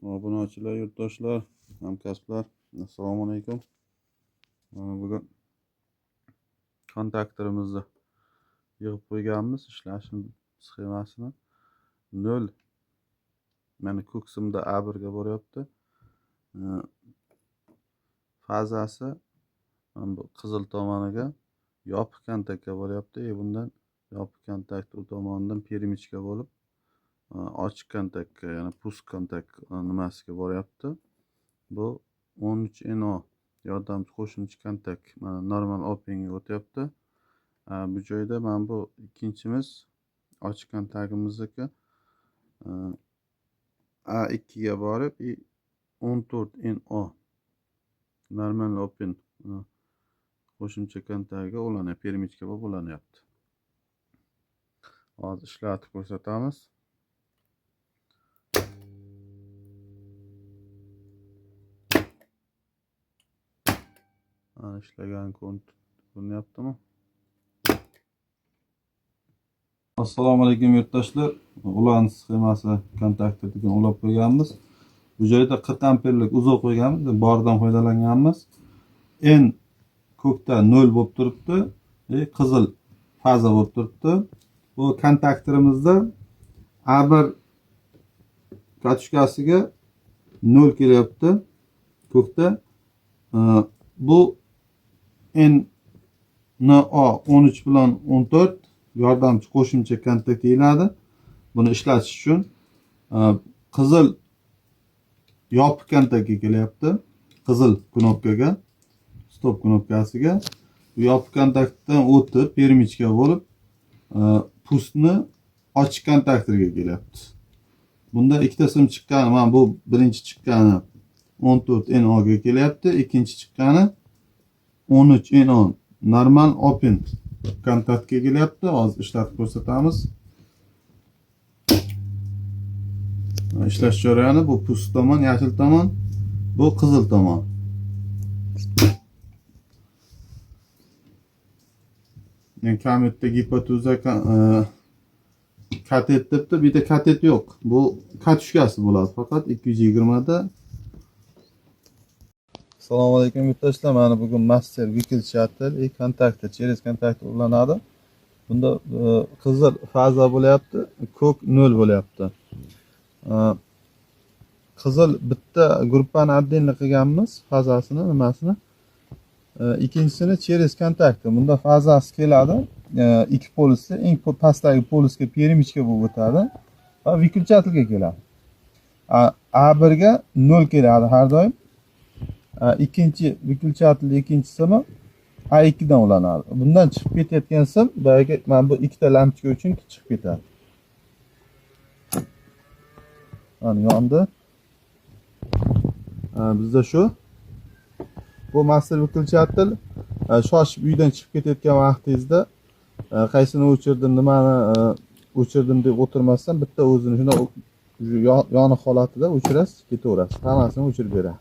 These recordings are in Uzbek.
Obunachilar, yurtdoshlar, hamkasblar, assalomu alaykum. Mana bugun kontaktorimizni yig'ib qo'yganmiz, ishlashini sxemasini. 0 mana ko'k simda A1 ga boryapti. Fazasi mana bu qizil tomoniga yopiq kontaktga boryapti. Bundan yopiq kontakt u tomonidan perimichka bo'lib ochiq kontaktga, ya'ni pust kontakt nimasiga boryapti. Bu 13 NO yordamchi qo'shimcha kontakt mana normal openga o'tyapti. Bu joyda mana bu ikkinchimiz ochiq kontaktimizniki A2 ga borib 14 NO normal open qo'shimcha kontaktga ulanyapti, perimichka bo'lib ulanyapti. Hozir ishlatib ko'rsatamiz. Mana ishlagan ko'rinyaptimi? Assalomu alaykum yurtdoshlar. Ulanish sxemasi kontaktor degan ulab qo'yganmiz. Bu joyda 40 amperlik uzoq qo'yganmiz, boridan foydalanganmiz. N ko'kda 0 bo'lib turibdi, qizil faza bo'lib turibdi. Bu kontaktorimizda A1 katushkasiga 0 kelyapti ko'kda. Bu NNO 13 bilan 14 yordamchi qo'shimcha kontakt deyiladi. Buni ishlatish uchun qizil yopiq kontaktga kelyapti. Qizil knopkaga, stop knopkasiga. Bu yopiq kontaktdan o'tib perimichka bo'lib pustni ochiq kontaktorga kelyapti. Bunda ikkita sim chiqqani, mana bu birinchi chiqqani 14 NO ga kelyapti, ikkinchi chiqqani 13 NO normal open kontaktga kelyapti. Hozir ishlatib ko'rsatamiz. Ishlash jarayoni bu pust tomon, yashil tomon, bu qizil tomon. Yani kametda gipotuza katet debdi, bu yerda katet yo'q. Bu katushkasi bo'ladi faqat 220 da. Assalomu alaykum yurtdoshlar. Mana bugun master выключатель и kontaktor, через kontaktor ulanadi. Bunda qizil faza bo'lyapti, ko'k 0 bo'lyapti. Qizil bitta gruppani отдельно qilganmiz, fazasini, nimasini. Ikkinchisini через kontaktor. Bunda fazasi keladi, ikki polusda, eng pastdagi polusga perimichka bo'lib o'tadi va выключательga keladi. A1 ga 0 keladi har doim. Ikkinchi выключатель ikkinchi simi A2 dan ulanadi. Bundan chiqib ketayotgan sim boyagi mana bu ikkita lampochka uchun chiqib ketadi. Mana yondi. Bizda shu. Bu master выключатель shoshib uydan chiqib ketayotgan vaqtingizda qaysini o'chirdim, nimani o'chirdim deb o'tirmasdan bitta o'zini shunday yoniq holatida o'chirasiz, ketaverasiz. Hammasini o'chirib beradi.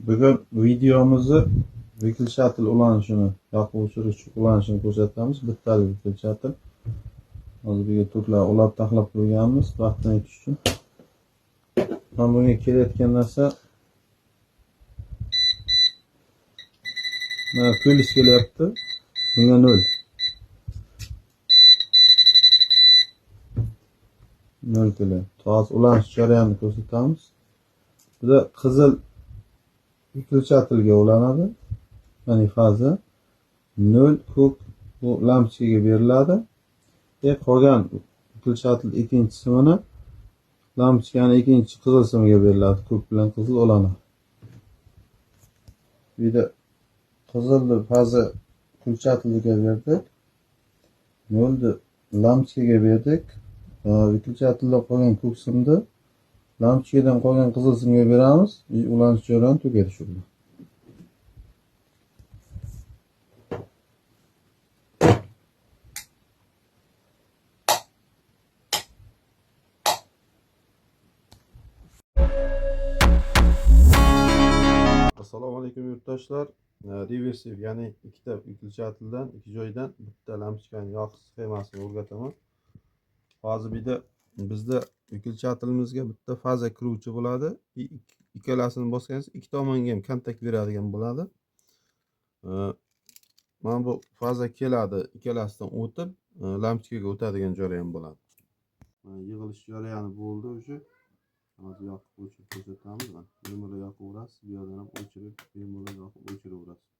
Bugun videomizni выключатель ulanishini, yoqib o'chirish ulanishini ko'rsatamiz. Bittalik выключатель. Hozir bu yerga toklar ulab taxlab qo'yganmiz vaqtini aytish uchun. Mana bunga kelayotgan narsa mana plyus kelyapti. Bunga 0. 0 kelyapti. Hozir ulanish jarayonini ko'rsatamiz. Bu da qizil выключательga ulanadi. Ya'ni faza 0 ko'k bu lampochkaga beriladi. Qolgan выключатель ikkinchi simini lampochkani ikkinchi qizil simiga beriladi. Ko'k bilan qizil ulanadi. Bu yerda qizilni faza выключательga berdik. 0ni lampochkaga berdik. Выключательda qolgan ko'k simni lampochkadan qolgan qizil simga beramiz. Ulanish jarayoni tugadi shu bilan. Assalomu alaykum yurtdoshlar. Reversiv, ya'ni ikkita выключательdan, ikki joydan bitta lampochkani yoqish sxemasini o'rgataman. Hozir bu yerda bizda Выключателimizga bitta faza kiruvchi bo'ladi. Ikkalasini bosgangiz ikki tomonga ham kontakt beradigan bo'ladi. Mana bu faza keladi, ikkalasidan o'tib, lampochkaga o'tadigan jarayon bo'ladi. Mana yig'ilish jarayoni bo'ldi уже. Hozir yoqib o'chirib ko'rsatamiz. Mana bemalol yoqaverasiz, bu yerdan ham o'chirib, bemalol yoqib o'chiraverasiz.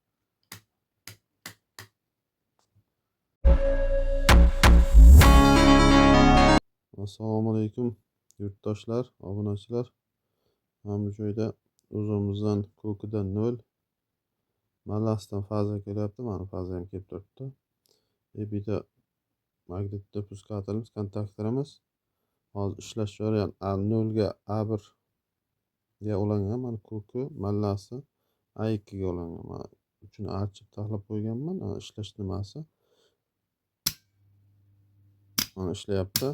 Assalomu alaykum yurtdoshlar, obunachilar. Mana bu joyda o'zimizdan ko'kidan 0, mallasidan faza kelyapti. Mana faza ham kelib turibdi. Bitta magnitda пускателimiz, kontaktorimiz. Hozir ishlash jarayoni A0 ga A1 ga ulangan. Mana ko'ki, mallasi A2 ga ulangan. Mana uchini archib taxlab qo'yganman. Mana ishlash nimasi. Mana ishlayapti.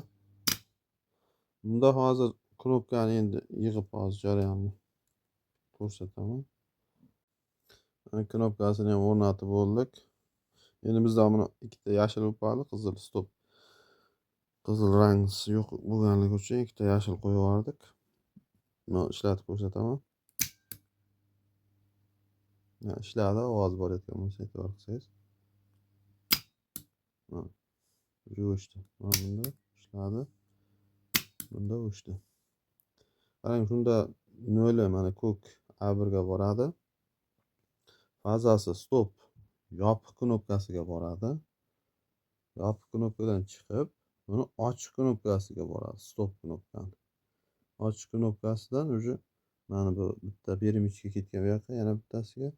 Bunda hozir knopkani endi yig'ib hozir jarayonni ko'rsataman. Mana knopkasini ham o'rnatib bo'ldik. Endi bizda buni ikkita yashil bo'lib qoldi, qizil stop. Qizil rangsi yo'q bo'lganligi uchun ikkita yashil qo'yib yubordik. Buni ishlatib ko'rsataman. Ya, ishladi, ovoz borayotgan bo'lsa e'tibor qilsangiz. Mana o'chdi. Mana bunda ishladi. Bunda o'chdi. Qarang, shunda 0 mana ko'k A1 ga boradi. Fazasi stop yopiq knopkasiga boradi. Yopiq knopkadan chiqib, buni ochiq knopkasiga boradi, stop knopkani. Ochiq knopkasidan уже mana bu bitta перемычка ketgan bu yoqqa, yana bittasiga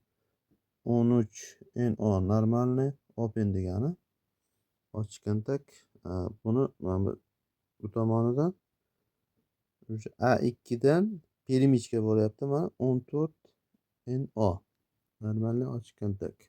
13 NO нормальный open degani ochiq kontakt. Buni mana bu tomonidan o'sha A2 dan перемычка bo'lyapti. Mana 14 NO нормальный ochiq kontakt.